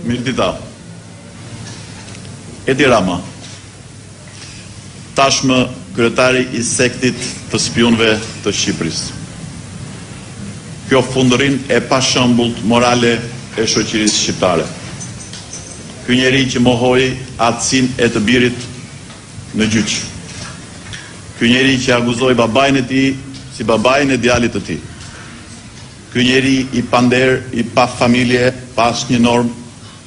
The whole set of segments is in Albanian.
Mirëdita. Edi Rama, tashmë kryetari i sektit të spiunëve të Shqipërisë. Kjo fundërrinë e pashembullt morale e shoqërisë shqiptare. Ky njeri që mohoi atësinë e të birit në gjyq. Ky njeri që akuzoi babain e tij si babain e djalit të tij. Ky njeri i pander, i pa familje, pa asnjë normë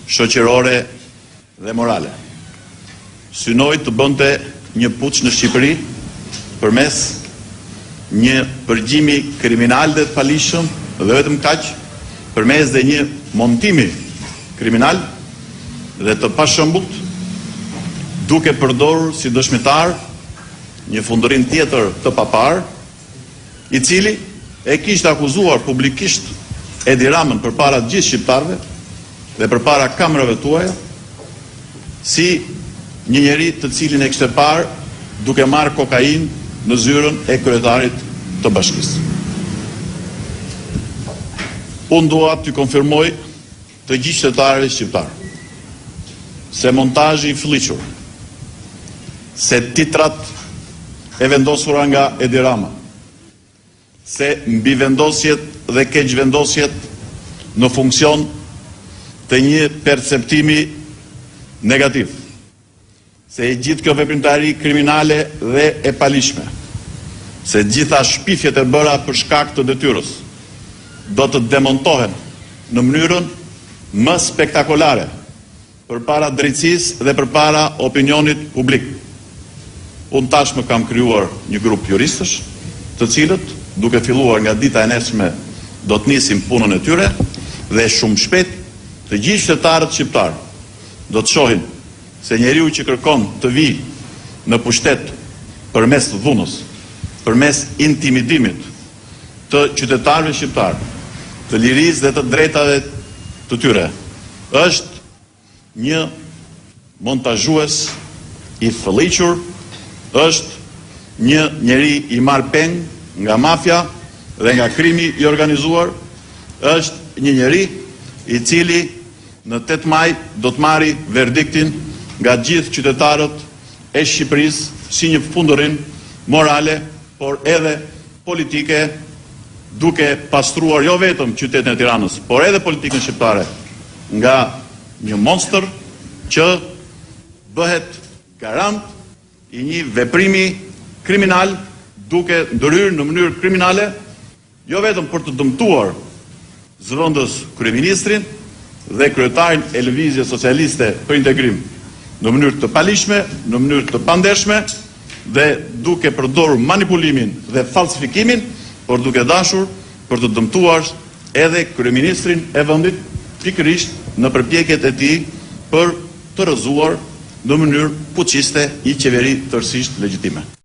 shoqërore dhe morale. Synoi të bënte një puç në Shqipëri përmes një përgjimi kriminal dhe të paligjshëm dhe vetëm kaq, përmes dhe një montimi kriminal dhe të pashembullt, duke përdorur si dëshmitar një fundërrinë tjetër të paparë, i cili e kishte akuzuar publikisht Edi Ramën përpara të gjithë shqiptarëve dhe përpara kamerave tuaja si një njeri të cilin e kishte parë duke marrë kokainë në zyrën e kryetarit të bashkisë. Unë dua t'ju konfirmoj të gjithë qytetarëve shqiptarë se montazhi i fëlliqur, se titrat e vendosura nga Edi Rama, se mbivendosjet dhe keqvendosjet në funksion të një perceptimi negativ, se e gjithë kjo veprimtari kriminale dhe e paligjshme, se gjitha shpifjet e bëra për shkak të detyrës, do të demontohen në mënyrën më spektakolare përpara drejtësisë dhe përpara opinionit publik. Unë tashmë kam krijuar një grup juristësh, të cilët, duke filluar nga dita e nesërme, do të nisin punën e tyre dhe shumë shpejt të gjithë qytetarët shqiptarë do të shohin se njeriu që kërkon të vijë në pushtet përmes dhunës, përmes intimidimit të qytetarëve shqiptarë, të lirisë dhe të drejtave të tyre, është një montazhues i fëlliqur, është një njeri i marrë peng nga mafia dhe nga krimi i organizuar, është një njeri i cili në 8 maj do të marri verdiktin nga gjithë qytetarët e Shqipërisë si një fundërrinë morale, por edhe politike, duke pastruar jo vetëm qytetin e Tiranës, por edhe politikën shqiptare nga një monstër që bëhet garant i një veprimi kriminal duke ndërhyrë në mënyrë kriminale jo vetëm për të dëmtuar zëvendës kryeministrin dhe kryetarin e Lëvizjes Socialiste për Integrim në mënyrë të paligjshme, në mënyrë të pandershme dhe duke përdorur manipulimin dhe falsifikimin, por duke dashur për të dëmtuar edhe kryeministrin e vendit pikërisht në përpjekjet e tij për të rrëzuar në mënyrë puçiste një qeveri tërësisht legjitime.